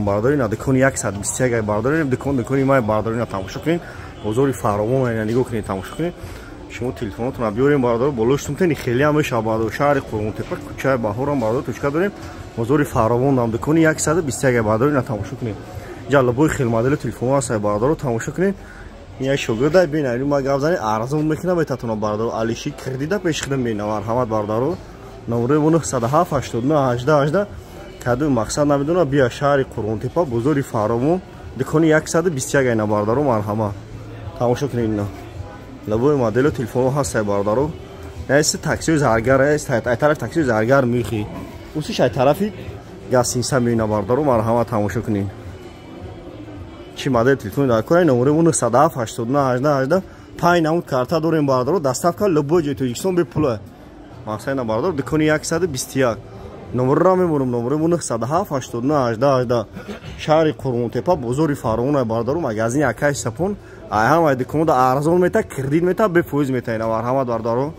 Бародари, на дукони 121 бародари, дукон дукони май бародари, на тамошо кунед, бозори Фаровон, ина нигоҳ кунед, тамошо кунед. Шумо телефонотонро биёрем, бародаро, болоштум тени хеле ҳам мешава, бародаро. Шаҳри Қурғонтепа, кӯчаи Баҳорам, бародаро, точка дорем, бозори Фаровон, дукони 121, бародари, на тамошо кунед. Инҷа любой хел модели телефонҳо ҳаст, бародаро, тамошо кунед. Ин як шогирда бин, ма гап зани арзон мекунам метатона, бародаро. Алиши кредита пеш хидам бина, марҳамат, бародаро. Номерои мо 907 89 18 18. Кадом мақсад намедонам, бия шаҳри Қурғонтепа, бозори Фаровон, дукони 121 айна, бародаро, марҳамат, тамошо кунед. Ина любой модели телефонҳо ҳаст, бародаро. Яси таксиои Заргар, ай тарафи таксиои Заргар мехи, усиш ай тарафи гостиница меина, бародаро, марҳамат, тамошо кунед. Чӣ модели телефони дар кора, номерои мо 907 89 18 18. Панҷ намуд карта дорем, бародаро, доставка любой ҷои Тоҷикистон бепула. Мақсад на, бародаро, дукони 121. Номерро мемонам, номерои мо 907 89 18 18, шаҳри Қурғонтепа, бозори Фаровон, бародаро, магазини Акай Сапон. Ай ҳамаи дуконда арзон мета, кредит мета, бефоиз мета. Ина, марҳамат, бародаро.